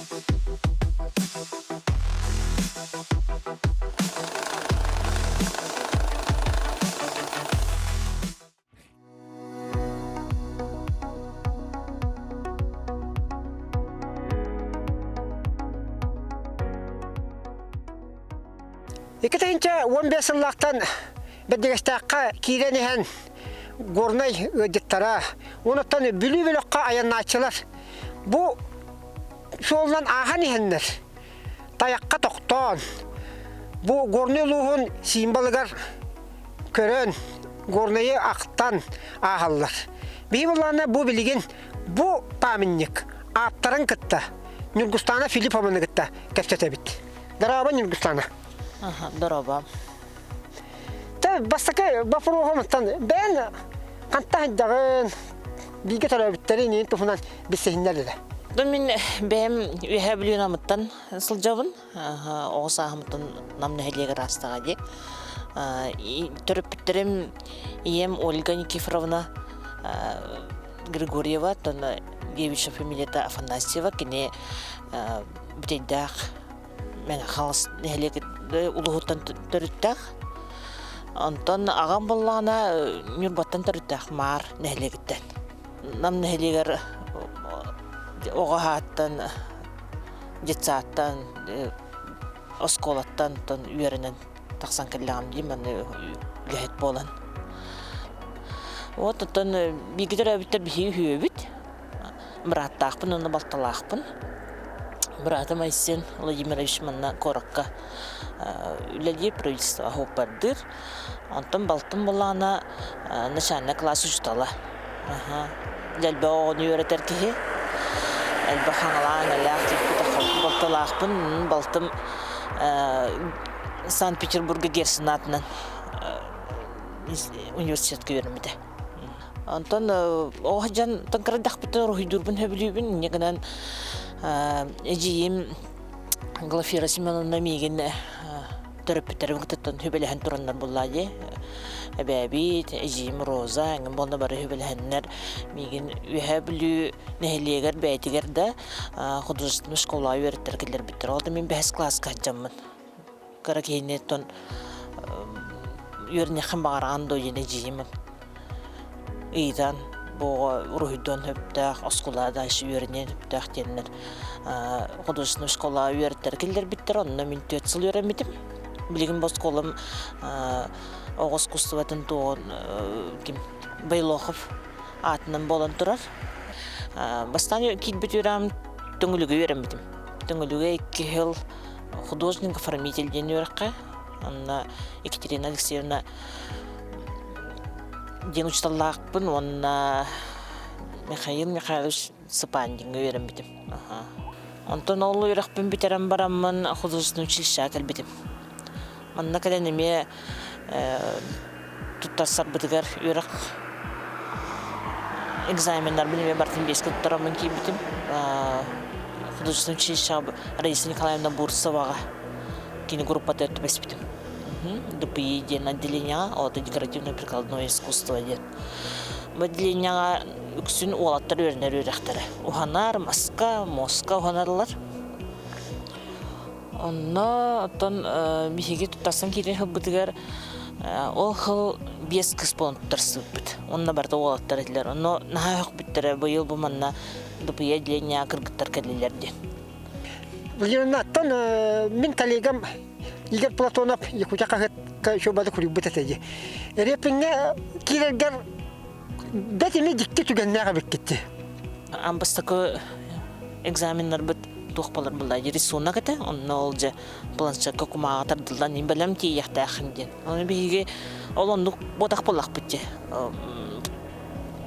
2015 сыллаахтан Бэрдигэстээххэ киирэн иһэн Горнай ыалдьыттара, онуттан Бүлүү бөлөххө айаннааччылар бу суолунан ааһан иһэннэр тайахха тохтоон, бу Горнай улууһун символыгар көрөн, Горнайы ахтан ааһаллар. Биһи былаана бу билигин бу памятник ааптарын кытта Ньургустаана Филиппованы кытта кэпсэтэбит. Дорообо, Ньургустаана. Дорообо. Тэ бастакы боппуруоһум бэйэн ханта сылдьаҕын, бииргэ төрөөбүттэрин иин туһунан билсиһиннэр эрэ. Мин бэйэм Үөһээ Бүлүү Намыттан сылдьабын. Оҕо сааһымыттан Нам нэһилиэгэр аастаҕа дии. Төрөппүттэрим ийэм Ольга Никифоровна Григорьева, оттон девичья фамилията Афанасьева, кини Бүтэйдээх Мэҥэ Хаҥалас нэһилиэк улууһуттан төрүттээх. Онтон аҕам буоллаҕына Ньурбаттан төрүттээх Маар нэһилиэгиттэн. Нам нэһилиэгэр оҕо аһааттан, детсадтан, оскуолаттан оттон үөрэнэн тахсан кэллэҕим дии манна үлэһит буолан. Вот оттон бииргэ төрөөбүттэр биһиги үһүөбүт. Бырааттаахпын уонна балталаахпын. Быраатым Айсен Владимирович манна куоракка үлэлиир, правительство оһуоппардыыр. Онтон балтым буоллаҕына начальнай кылаас учуутала. Элбэх оҕону үөрэтэр киһи. Элбэх хаҥалаан-элээх балталаахпын. Балтым Санкт-Петербурга Герцен аатынан университетка үөрэммитэ. Онтон оҕо дьон кырадахпыттан уруһуйдуурбун сөбүлүүбүн. Инньэ гынан эдьиийим Глафира Семеновна миигин төрөппүттэрим кытыттан сүбэлэһэн тураннар буоллаа дии. Эбээбит, эдьиийим Роза, эҥин буолла бары сүбэлэһэннэр миигин Үөһээ Бүлүү нэһилиэгэр бэйэтигэр да художественнай школаҕа үөрэттэр киллэрбиттэр. Ол да мин бэһис кылааска сылдьаммын. Кыра киһини оттон үөрэниэххин баҕараҕын дуо диэн эдьиийим ыйытан бу оҕо уруһуйдуон сөптөөх, оскуолаҕа дальше үөрэниэн сөптөөх диэннэр художественнай школаҕа үөрэттэр киллэрбиттэр. Онно мин түөрт сыл үөрэммитим. Билигин бу оскуолам оҕо искусствотын туоҕун ким Байлохов аатынан буолан турар. Бастаан киирбит үөрэҕим Төҥүлүгэ үөрэммитим. Төҥүлүгэ икки сыл художник-оформитель диэн үөрэххэ онно Екатерина Алексеевна диэн учууталлаахпын уонна Михаил Михайлович Сыпандиҥҥа үөрэммитим. Онтон ол үөрэхпин бүтэрэн бараммын художественнай училищеҕа кэлбитим. Манна кэлэн эмиэ туттарсарбытыгар үөрэх экзаменнарбын эмиэ барытын биэскэ туттараммын киирбитим. Художественнай училищеҕа Раиса Николаевна Бурцеваҕа кини группата түбэспитим. ДПИ диэн отделениеҕа, ол это декоративно-прикладное искусство диэн. Бу отделениеҕа үксүн уолаттар үөрэнэр үөрэхтэрэ. Уһанар, маска, муоска уһанарлар. Онно оттон биһиги туттарсан киирэн сылбытыгар ол сыл биэс кыс буолан туттарсыбыппыт. Онно барыта уолаттар этилэр. Онно наһаа өһөхпүттэрэ быйыл бу манна ДПЕ отделение кыргыттар кэллилэр диэн. Владимировнаттан мин коллегам Игорь Платонов Якутия хаһыатка шобада куруйбут этэ дии. Репиҥҥэ киирэргэр бэт ими дьикти түгэннээх эбиккит. Аан бастакы экзаменнарбыт туох буолар буолла рисунок этэ онно ол дьэ планшетка кумааҕы тардыллан мин бэлэм тиийиэхтээххин диэн ону биһиги ол оннук буотах буоллахпыт дии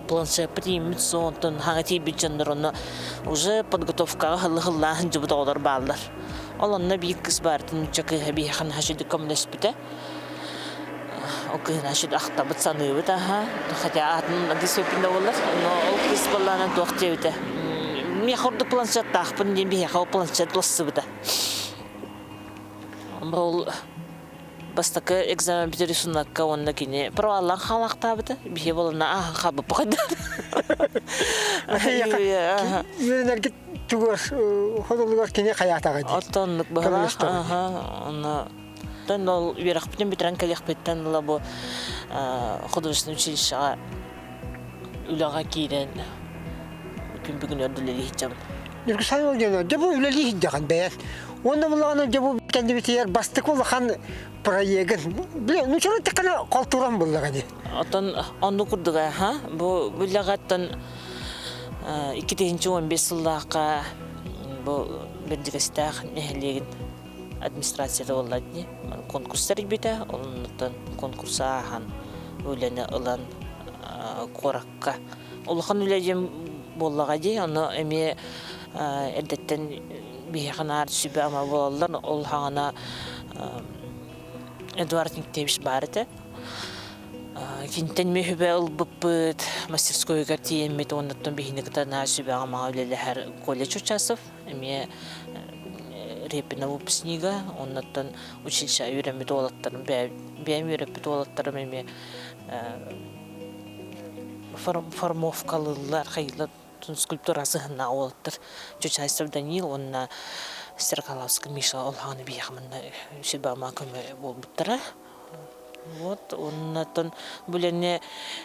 планшеппыт ииммит суох онтон хаҥа тиийбит дьоннор онно уже подготовкаҕа һыллы-һыллаан сылдьыбыт оҕолор бааллар ол онно биир кыыс баартын нуучча кыыһа биһиэхэ наһаа үчүгэй көмөлөспүтэ Ол кыыһын значит ахтабыт саныыбыт аха хотя аатын ады сөпүн да буоллар но ол кыыс буоллаҕына туох диэбитэ миэхэ ордук планшеттаахпын диэн биһиэхэ ол планшет улассыбыта ол бастакы экзамен бүтэр рисунокка уонна кини проваллаан хаалаахтаабыта биһи буолана ааһан хаалбыппыт Үөрэнэргит. өттүгэр ходулугар кини хайаатаҕа дии. Оттон оннук быһалаах. Аха, онно ол үөрэхпитин бүтэрэн кэлиэхпиттэн ыла бу художественный училищеҕа үлэҕэ киирэн күн бүгүн үлэлии сылдьабын. Ньургусан Владимировна, дьэ бу үлэлии сылдьаҕын бэйэн. Уонна булаҕына дьэ бу кэннибитигэр бастакы улахан проегын. Били, нуччалыы эттэххинэ холтууран буллаҕа дии. Оттон оннук курдуга, ха? Бу үлэҕэттэн 2015 сыллаахха бу Бэрдьигэстээх нэһилиэгин администрацията буолла дии. Конкурс тэрийбитэ, оннуттан конкурсу ааһан үлэни ылан куоракка улахан үлэ диэн буоллаҕа дии, ону эмиэ эрдэттэн биһиэхэ наар сүбэ-ама буолаллар. Ол хаҥана Эдуард Никитевич баар этэ. Кинтэн эмиэ сүбэ ылбыппыт, мастерскойугар тиийэммит уоннаттан биһини кытта наар сүбэҕэ-амаҕа үлэлэһэр Коля Чучасов эмиэ Репина выпускнига, оннуттан училище үөрэммит уолаттарым, бэйэм үөрэппит уолаттарым эмиэ формовкалыыллар, хайыылар скульптура сыһыннаах уолаттар Чучайцев Даниил уонна Стрекаловский Миша ол хааны биһиэхэ манна сүбэ-ама көмө буолбуттара. Вот оннуттан бу үлэни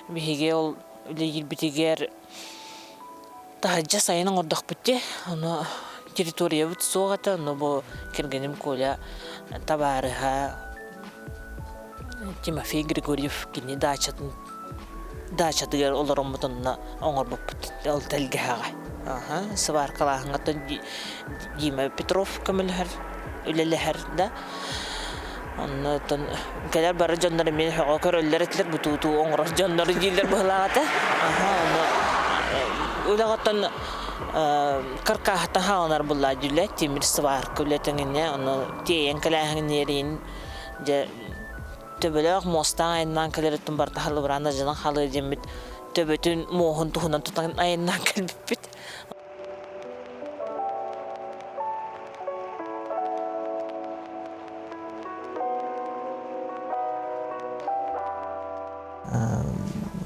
биһиги ол үлэлиирбитигэр таһырдьа сайын оҥордохпут дии. Ону территориябыт суох этэ, ону бу кэргэним Коля табаарыһа Тимофей Григорьев кини даачатын даачатыгар олороммут онно оҥорбуппут ол тэлгэһэҕэ. Аха, сыбааркалааһыҥҥа Дима Петров көмөлөһөр, үлэлэһэр да. Онно оттон кэлэр бары дьоннор эмиэ сөҕө көрөллөр этилэр, бутуутуу оҥорор дьоннору дииллэр быһылаах этэ. Аха, ону үлэҕиттэн каркааһыттан хааланар буллаа дьүлэ, тимир сыбаарка үлэтиҥинэ, ону тиэйэн кэлээһиҥниэриин дьэ төбөлөөх муостаах айаннаан кэлэриттэн барыта халыбыраан дьанан халыа диэммит төбөтүн муоһун туһунан тутан айаннаан кэлбиппит.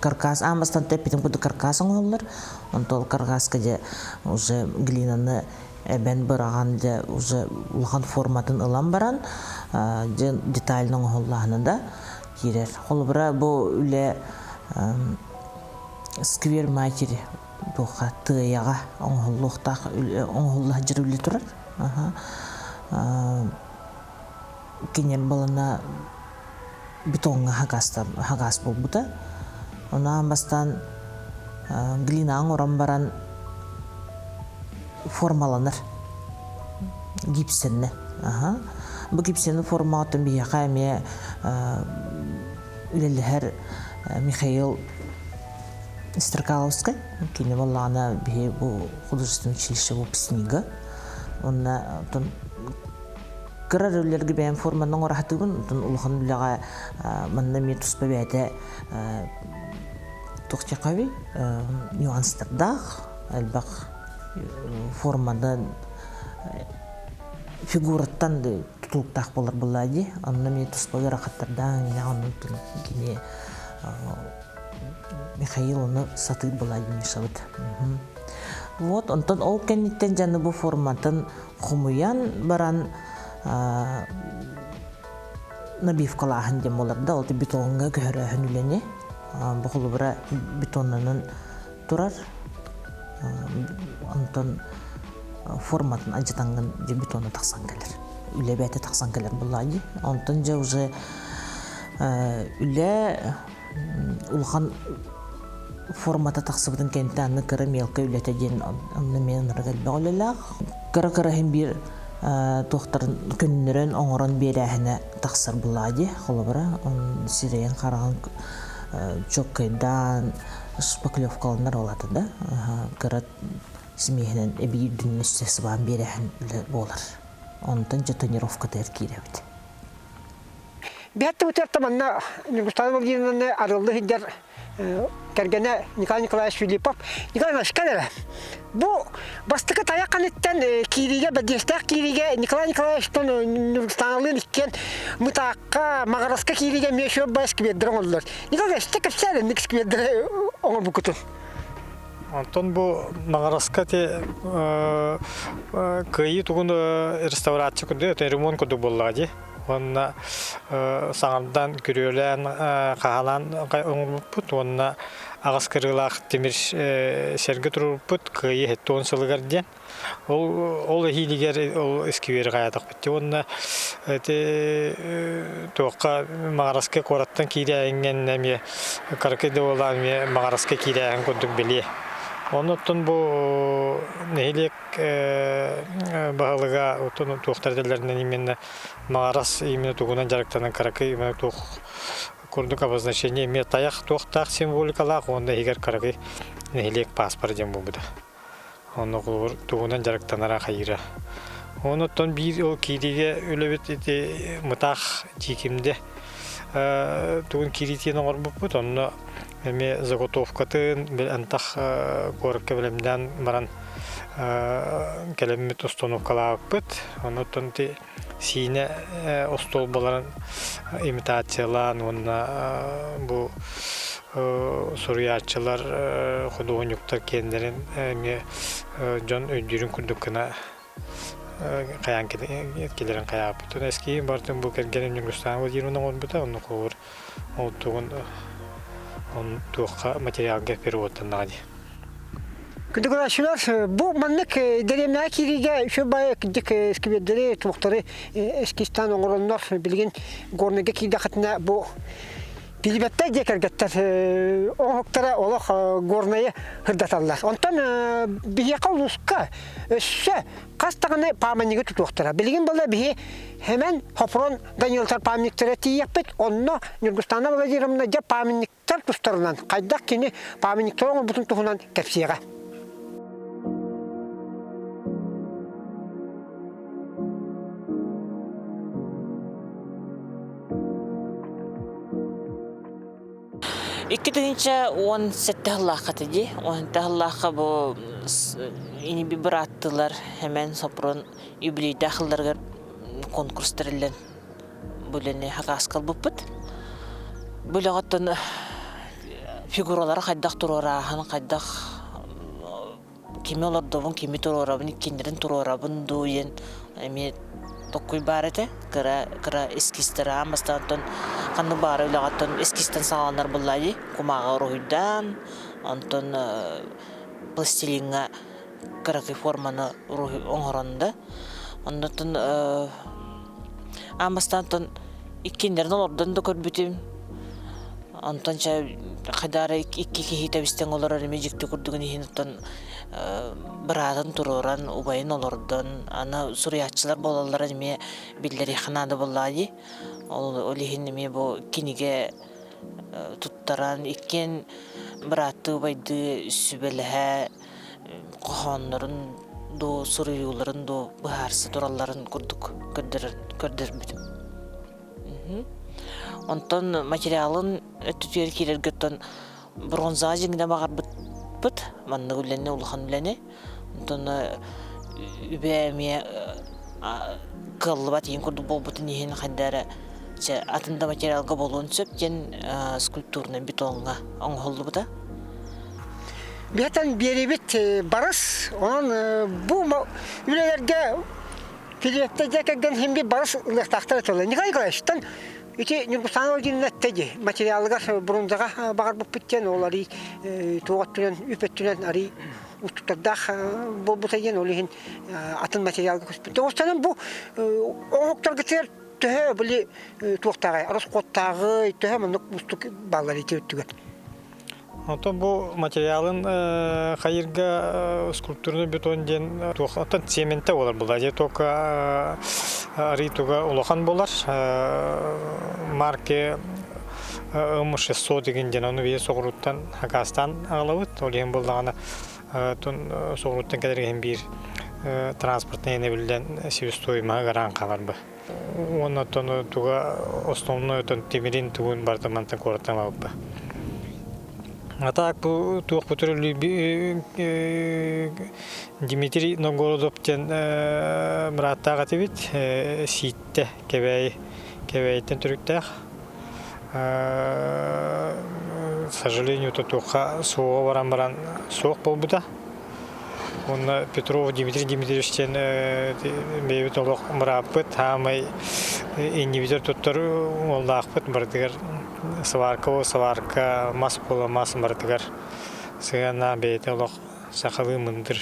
Каркас аан бастаан тэппитин курдук каркас оҥоһуллар. Онтон ол каркаска дьэ уже глинаны эбэн быраҕан дьэ уже улахан форматын ылан баран дьэ детально оҥоһуллаһына да киирэр. Холобура бу үлэ сквер матери туохха тыайаҕа оҥоһуллуохтаах оҥоһулла сылдьар үлэ турар. Киниэр балана бетоҥҥа хагаас буолбута. Ону аан бастаан глина оҥорон баран формаланар гипсэннэ. Бу гипсэни формаҕыттан биһиэхэ эмиэ үлэлэһэр Михаил Строкаловскай. Кини буоллаҕына биһи бу художественное училище выпускнига. Онно оттон кыра рөллэргэ бэйэм форманан оҥоро сатыыбын, оттон улахан үлэҕэ манна эмиэ туспа бэйэтэ туох диэххэ нюанстардаах, элбэх формадан фигураттан тутулуктаах буолар буоллаа дии. Онно эмиэ туспа ыарахаттардаах, онон кини Михаил ону сатыыр Владимировичабыт. Вот, онтон ол кэнниттэн дьаны бу форматын хомуйан баран набивкалааһын диэн буолар да, ол бетоҥҥа көһөрөөһүн үлэни. Бу холобура бетоннанан турар. Онтон форматын алдьатаҥҥын дьэ бетона тахсан кэлэр. Үлэ бэйэтэ тахсан кэлэр буоллаҕа дии. Онтон дьэ уже үлэ улахан формата тахсыбытын кэнниттэн аны кыра мелкай үлэтэ диэн онно эмиэ ынырык элбэх үлэлээх. Кыра-кыра иһин биир туохтарын көннөрөн оҥорон биэрээһинэ тахсар булаа дии. Холобура, сирэйин хараҕын чоккайдаан шпаклевкаланар олата да кыра смеһинэн эбии үрдүнэн өссө сыбаан биэрээһин үлэ буолар. Онтон дьэ тонировкатыгар киирэбит. Биһэтти утуйарта манна Ньургустаана Владимировнаны арыллы сылдьар кэргэнэ Николай Николаевич Филиппов. Николай Иванович, кэл эрэ. Бу бастакы тайах ханыттан киириигэ, бэрдиэстээх киириигэ Николай Николаевичтан Ньургустааналыын иккиэн Мытаахха, Маҕараска киириигэ эмиэ шөп бай сквердэр оҥордулар. Николай Иванович, кэпсээ эрэ сквердэри оҥорбуккутун. Онтон бу Маҥараска ити кыайыы тугун реставрация курдук, ремонт курдук буоллаҕа дии. Уонна саҥардан, күрүөлээн, хаһалаан оҥорбуппут уонна аҕыс кырыылаах тимир сэргэ туруорбуппут Кыайыы 70 сылыгар диэн. Ол ол эһиилигэр ол искибиэри хайаатахпыт дии уонна ити туохха Маҕараска куораттан киирээһиҥҥэ эмиэ кыракый да буоллаҕына эмиэ Маҕараска киирээһин курдук билиэ. Оннуттан бу нэһилиэк баһылыга оттон туохтар этэллэринэн именно Маҕарас именно тугунан дьарыктанан кыракый именно туох курдук обозначение эмиэ тайах туохтаах символикалаах уонна иһигэр кыракый нэһилиэк пааспара диэн буолбута. Онно холобур тугунан дьарыктанара хайыыра. Онуттан биир ол киириигэ үлэбит ити мытаах Дьиикимдэ тугун киириитин оҥорбуппут. Онно эмиэ заготовкатын антах куоракка бэлэмнээн баран кэлэммит установкалаабыппыт. Онуттан ити Сиинэ остуолбаларын имитациялаан уонна бу суруйааччылар, худуоһунньуктар киэннэрин эмиэ дьон өйдүүрүн курдук гына хайаан кэлэрин хайаабыт. Эскиһин барытын бу кэргэним Ньургустаан Владимировна оҥорбута, онно холобур ол тугун туохха материалга переводтаннаҕа дии. Күндү бу маннык дэриэбинэҕэ киириигэ үчүгэй баайы кырдьык сквердэри, туохтары эскизтаан оҥороннор билигин Горнайга киирдэххитинэ бу Пилибэттэр дьиэ кэргэттэр оҥоһуктара олох Горнайы сырдаталлар. Онтон биһиэхэ улууска өссө хас даҕаны пааманньыгы тутуохтара. Билигин буолла биһи Хэмэн Хопрон Даниловтар памятниктара тиийиэхпит. Онно Ньургустана Владимировна дьэ памятник Тар тустарынан хайдах кини памятниктары оҥорбутун туһунан кэпсиэҕэ. 2017 сыллаахха дии. 17 сыллаахха бу ини бырааттылар Хэмэн Сопрун юбилейдаах сылларыгар конкурс тэриллэн Бу үлэни хакааска ылбыппыт. Бу үлэҕиттэн фигуралары хайдах туруорааһын, хайдах кими олордобун, кими туруорабын, иккиннэрин туруорабын дуу диэн эмиэ токкуй баар этэ. Кыра кыра эскизтэр аан бастаан ханнык баара үлэҕиттэн эскизтэн саҕаланар буоллаа дии. Кумааҕы уруһуйдаан, онтон пластилиҥҥа кыракый форманы оҥорон да. Оннуттан аан бастаан иккиннэрин олордон да көрбүтүм. Онтон чэ хайдара икки киһи тэбистэн олорор эмиэ дьикти курдугун иһин оттон быраатын туруоран, убайын олордон, аны суруйааччылар буолаллара эмиэ биллэриэххэ наада буоллаҕа дии. Ол, ол иһин эмиэ бу кинигэ туттаран иккиэн бырааттыы убайдыы сүбэлэһэ хоһооннорун дуу, суруйууларын дуу быһаарса туралларын курдук көрдөрбүтүм. Онтон материалын өттүтүгэр киирэргэ оттон бронзаҕа дьиҥинэ баҕарбыппыт, маннык үлэни, улахан үлэни. Онтон үбэ эмиэ кыаллыбат иһин курдук буолбутун иһин хайда эрэ чэ атын да материалга буолуон сөп диэн скульптурнай бетоҥҥа оҥоһуллубута. Биһэтэн биэрибит барыс, онон бу үлэлэргэ Филиппте дьэ кэргэн иһин бир барыс ылыахтаахтар этилэр. Николай Николаевичтан ити Ньургустаана Владимировна этте дии, материалыгар бронзаҕа баҕарбыппыт диэн, ол арый туох өттүнэн, үп өттүнэн арый устуктардаах буолбута диэн, ол иһин атын материалга көспүт. Оҕустанан бу оҥоһуктаргытыгар төһө били туохтааҕый, ороскуоттааҕый, төһө маннык устук бааллар ити өттүгэр? Онтон бу материалын хайырга скульптурный бетон диэн туох оттон цементэ буолар буолла. Дьэ только арый туга улахан буолар. Марки М600 деген диэн ону бие соҕурууттан акаастаан аҕалабыт. Ол иһин буоллаҕына тун соҕурууттан кэлэр иһин биир транспортнай энэбиллэн себестоимоһа ыараан хаалар бы. Уонна оттон туга основной оттон тимирин тугун барыта мантан куораттан ылбыппа. А так бу туох бу Дмитрий Новгородов диэн бырааттаах этибит Сииттэ Кэбээйи Кэбээйиттэн төрүттээх. К сожалению, туохха суоҕа баран баран суох буолбута. Уонна Петров Дмитрий Дмитриевич диэн бэйэбит олох бырааппыт, хаамай иннибитигэр туттар уоллаахпыт барытыгар сварка сварка, мас буола мас барытыгар сыһыаннаах бэйэтэ олох сахалыы мындыр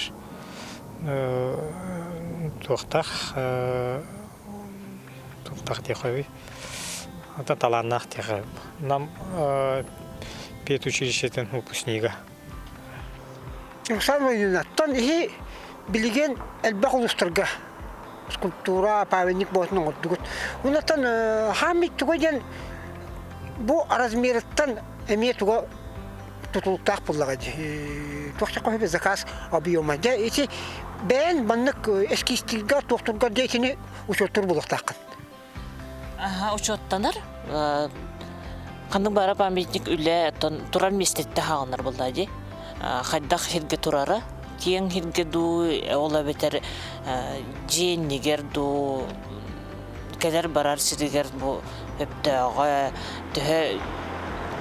туохтаах туохтаах диэххэ ата талааннаах диэххэ Нам педучилищетын выпускнига. Руслан Владимировнаттан иһи билигин элбэх улуустарга скульптура, памятник буолатын оҥордугут. Оннуттан хааммыт туга диэн бу размерыттан эмиэ туга тутулуктаах буоллаҕа дии. Туох дьэ заказ объема. Дьэ ити бэйэн маннык эскизтииргэ, туохтурга дьэ итини учуоттуур буолуохтааххын. Аха, учуоттанар. Ханнык баара памятник үлэ турар миэстэтэ хаалынар буолла дии. Хайдах сиргэ турара, киэҥ сиргэ дуу, ол эбэтэр дьиэ иннигэр дуу, кэлэр-барар сиригэр бу өптөөҕө, төһө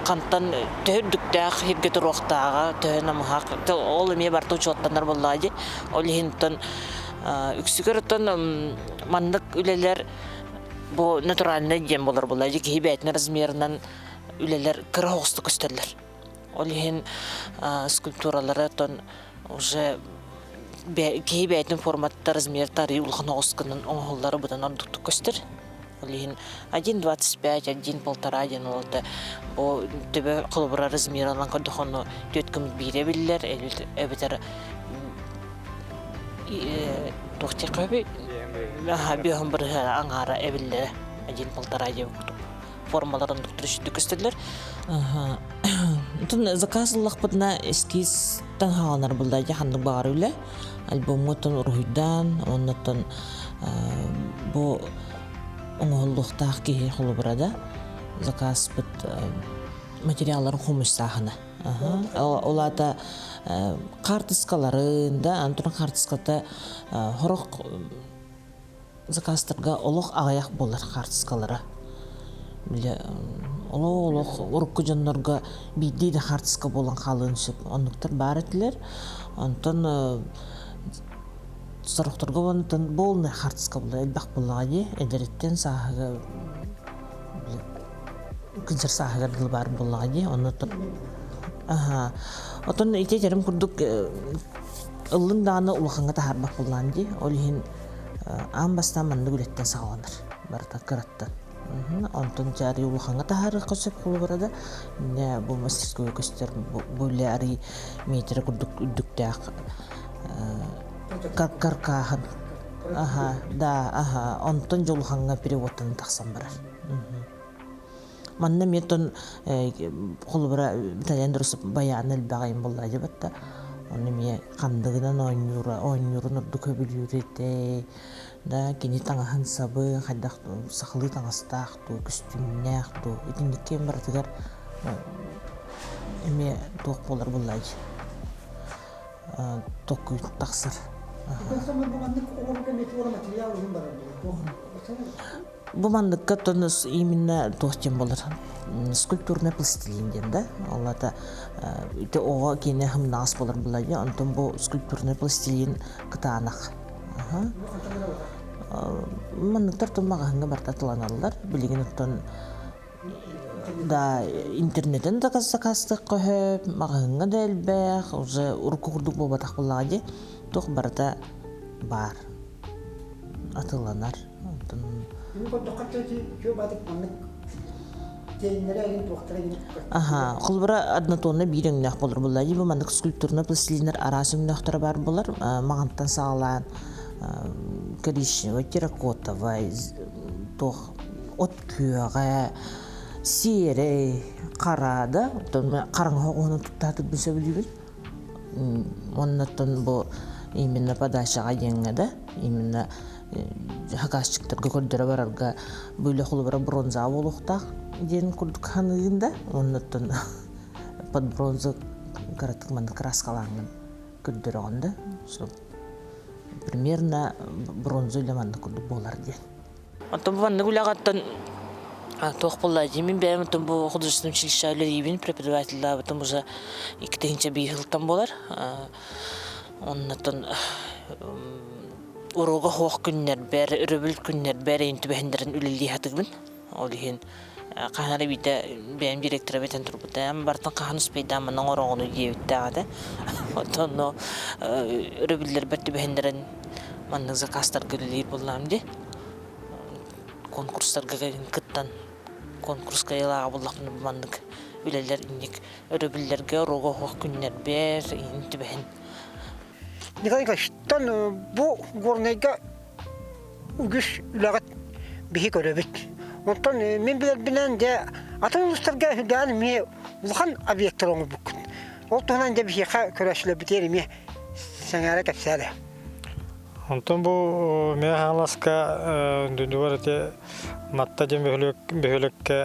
хантан төһө үрдүктээх сиргэ туруохтааҕа, төһө намыһах, ол эмиэ барыта учуоттанар буоллаҕа дии. Ол иһин үксүгэр оттон маннык үлэлэр бу натуральнай диэн буолар буолла киһи бэйэтин размерынан үлэлэр кыра оҕустук көстөллөр. Ол иһин скульптуралары оттон уже киһи бэйэтин форматта размерта арыый улахан оҕус гынан оҥоһуллара быдан ордуктук көстөр. Ол иһин 1,25, 1,5 диэн ол бу төбө холобура размерынан көрдөххө түөрт күн биирэ биллэр эбэтэр туох диэххэ бүөһүн бырыһыана аҥаара эбиллэрэ один полтора диэн курдук формаларын үрдүк көстөллөр Отон заказ ыллахпытына эскизтан хааланар булда дьэ ханнык баҕар үлэ альбомҥа оттон уруһуйдаан уонна бу оҥоһуллуохтаах киһи холобура да заказпыт материалларын хомуйсааһына Ол аата хаартыскаларын да, аны туран хаартыската сорох заказтарга олох аҕыйах буолар хаартыскалара. Били олох урукку дьоннорго биирдии да хаартыска буолан хаалыан сөп. Оннуктар баар этилэр. Онтон сорохторго онтон полный хаартыска буолар элбэх буоллаҕа дии. Эдэриттэн сааһыга кынчар сааһыгар дылы баар буоллаҕа дии онно аха отон ити этэрим курдук ыллын даҕаны улахаҥҥа таһаарбат буоллаан дии ол иһин аан бастаан маннык үлэттэн саҕаланар барыта кыраттан онтон дьэ арый улахаҥҥа таһаарыахха сөп холобура да иннэ бу мастерской көстөр бу үлэ арый метрэ курдук үрдүктээх каркааһын аха да аха онтон дьэ улахаҥҥа переводтан тахсан барар Манна эмиэ оттон холобура Итальян дұрыс байааны элбэҕин буолла дьабат да ону эмиэ хандыгынан оонньуура оонньуурун ордук көбүлүүр этэ да кини таҥаһын сабы хайдах сахалыы таҥастаах дуу көстүүмнээх дуу итинник кэм барытыгар эмиэ туох буолар буолла толкуй тахсар. Бу манныкка тонус именно туох диэн буолар скульптурный пластилин диэн да ол ата ити оҕо киэнэ хымнаас буолар буолла дии онтон бу скульптурный пластилин кытаанах манныктар тон маҕаһыҥҥа барыта атыланаллар билигин оттон да интернетин да сакаастыахха сөп маҕаһыҥҥа да элбэх уже урукку курдук буолбатах буоллаҕа дии туох барыта баар атыланар Аха, холобура однотонно биир өҥнөөх буолар буолла. Либо маннык скульптурнай пластилиннар араас өҥнөөхтөрө баар буолар. Маҕантан саҕалаан коричневый, терракотовай, туох от күөҕэ, сиэрэй, хара да, хараҥа оҕуһунан туттаатырбын сөбүлүүбүн. Оннуттан бу именно подачаҕа диэҥҥэ да, именно хакасчиктарга көрдөрө барарга бу үлэ холобура бронза буолуохтаах диэн курдук саныыгын да, оннуттан под бронзу кыратык маннык краскалааҥҥын көрдөрөҕүн да, примерно бронза үлэ маннык курдук буолар диэн. Оттон бу маннык үлэҕэ оттон. Туох буолла дии, мин бэйэм оттон бу художественнай училище үлэлиибин, преподавателлаабытым уже 2001 сылтан буолар. Оннотон уруога суох күннэрбэр, өрөбүл күннэрбэр эйин түбэһиннэрин үлэлии сатыыбын. Ол иһин хаһан эрэ биирдэ бэйэм директора этэн турбута, бартан хаһан успейдаан манна оҥороҕунуй диэбиттээх этэ. Оттон өрөбүллэрбэр түбэһиннэрэн маннык заказтарга үлэлиир буоллаҕым дии. Конкурстарга кыттан конкурска ыйылааҕа буллахпына маннык үлэлэр инник өрөбүллэргэ уруога оһох күннэрбэр иһин түбэһин. Николай Николаевич, бу Горнайга үгүс үлэҕит биһи көрөбүт. Онтон мин билэрбинэн дьэ атын улуустарга үрдээн эмиэ улахан объектар оҥорбуккут. Ол туһунан дьэ биһиэхэ көрөөччүлэрбитигэр эмиэ сэҥээрэ кэпсээ Онтон бу Мэҥэ Хаҥаласка дойдубар ити Матта диэн бөһүөлэккэ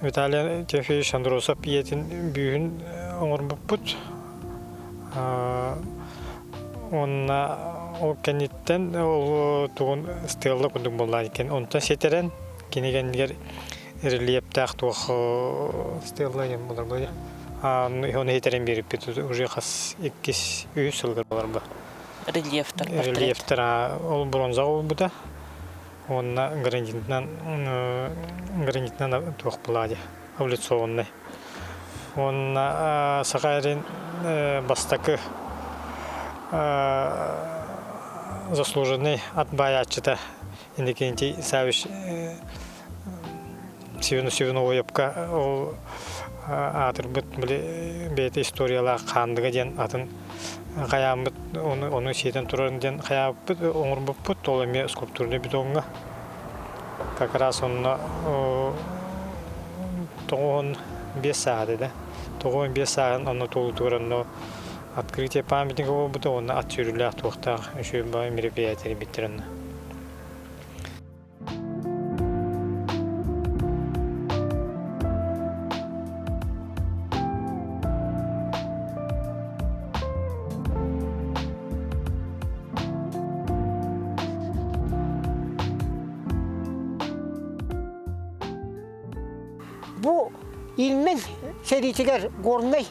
Виталий Тимофеевич Андросов ийэтин бүүһүн оҥорбуппут. Уонна ол кэнниттэн ол тугун стелла курдук буолла иккин онтон ситэрэн кини кэннигэр рельефтээх туох стелла диэн буолар буолуо ону ситэрэн биэрбиппит уже хас иккис үһүс сылыгар буолар Рельефтэр рельефтэр ол бронзаҕа буолбута уонна гранитынан гранитынан туох буолаа дии облицованный Уонна Саха эрин бастакы заслуженный ат баайааччыта Иннокентий Саввич Сивиновоевка ол аатырбыт били бэйэтэ историялаах Хаандыга диэн атын хайааммыт ону сиэтэн турарын диэн хайаабыппыт оҥорбуппут ол эмиэ скульптурный бетоҥҥа Как раз онно 95 сааһа да 95 сааһын онно туолуутугар онно открытие памятника буолбута уонна ат сүүрүүлээх туохтаах үчүгэй баҕайы мероприятие тэрийбиттэр онно. Бу Ильмень сэриитигэр Горнай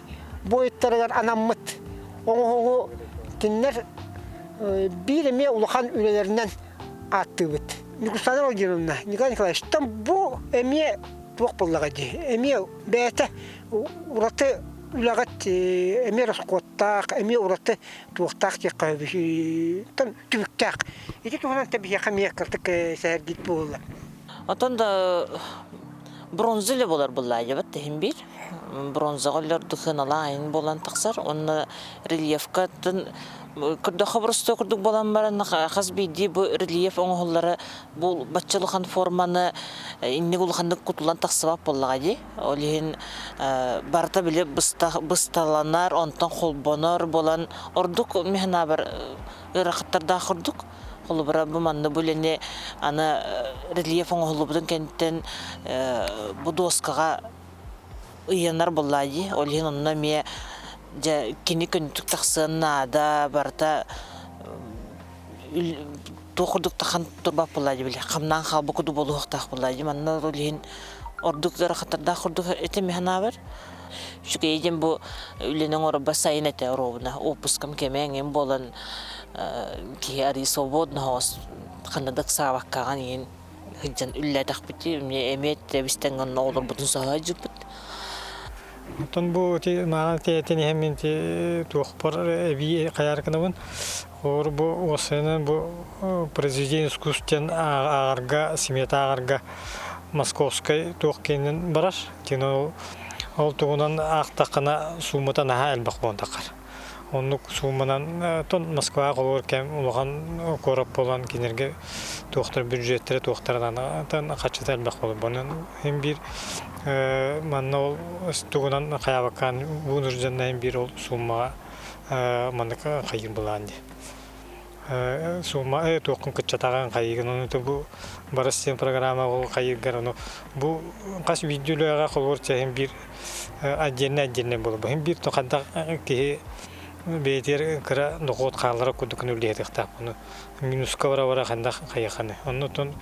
буойуттарыгар анаммыт оҥоһугу кинилэр биир эмиэ улахан үлэлэринэн ааттыыбыт. Ньукустана Владимировна, Николай Николаевич, там бу эмиэ туох буоллаҕа дии, эмиэ бэйэтэ ураты үлэҕит эмиэ ороскуоттаах, эмиэ ураты туохтаах диэххэ түбүктээх. Ити туһунан биһиэхэ эмиэ кырдык сэһэргиит буолла. Отон да бронза эле болар буллаайыбат иһин биир. Бронзаҕа өлөрдүк сыаналаах буолан тахсар. Онно рельефкатын көрдөххө боростуой курдук буолан баран хас биирдии бу рельеф оҥоһуллара бу бачча улахан форманы инник улаханнык кутулан тахсыбат буоллаҕа дии. Ол иһин барыта били бысталанар, онтон холбонор буолан ордук мин санаабар ыарахаттардаах курдук. Холобура бу манна бу үлэни аны рельеф оҥоһуллубутун кэнниттэн бу дуоскаҕа ыйанар буоллаа дии. Ол иһин онно эмиэ дьэ кини көннүтүк тахсыан наада, барыта туох курдук тахан турбат буоллаа дии били хамнаан хаалбыт курдук буолуохтаах буоллаа дии. Манна ол иһин ордук ыарахаттардаах курдук этим санаабар. Үчүгэй диэн бу үлэни оҥорорбор сайын этэ оруобуна. Отпускам кэмэ эҥин буолан киһи арыы свободно соҕус ханна да ыксаабаккаҕын иһин сылдьан үллээтэхпит эмиэ тэбистэн онно олорбутун соһо сылдьыбыт. Оттон бу ити мааҕын тиэтин иһэн мин ити туохпар эбии хайаар гынабын. Олор бу уопсайынан бу произведение искусств диэн ааҕарга, смета ааҕарга Московскай туох киинин барар. Тин ол ол тугунан аахтаххына суумата наһаа элбэх буолан таххар. Оннук сууманан тон Москваҕа холобур кэм улахан куорат буолан кинилэргэ туохтар бюджеттэрэ туохтарынан хаччыта элбэх буолар. Онон иһин биир манна ол тугунан хайаабаккаан вынужденный биир ол суумаҕа маннык хайыыр былаан дии. Сумма туоххун кыччатаҕын хайыгын ону бу барыс диэн программа ол хайыыргар ону бу хас биирдии үлэҕэ холобур чэһин биир отдельно отдельно буолар. Бу биир хайдах киһи бэйэтигэр кыра дохуот хааллара курдук үлэлиэхтээх. Ону минуска бара-бара хайдах хайыаханы. Оннутун.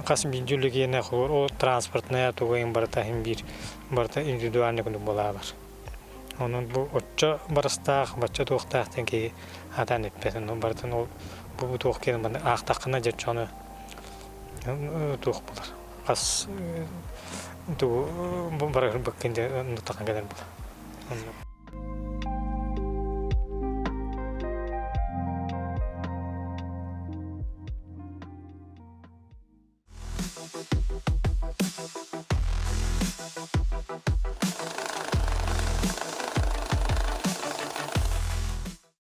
Хас биирдии үлэ ол транспортная тугайын барыта иһин биир барыта индивидуальный курдук буолаалар. Онон бу оччо барыстаах, бачча туохтаах диэн киһи атаан эппэт. Онон барытын ол бу туох киэн аахтаххына дьэ оччону туох булар. Хас тугу барыһырбыккын дьэ таххан кэлэр буолар.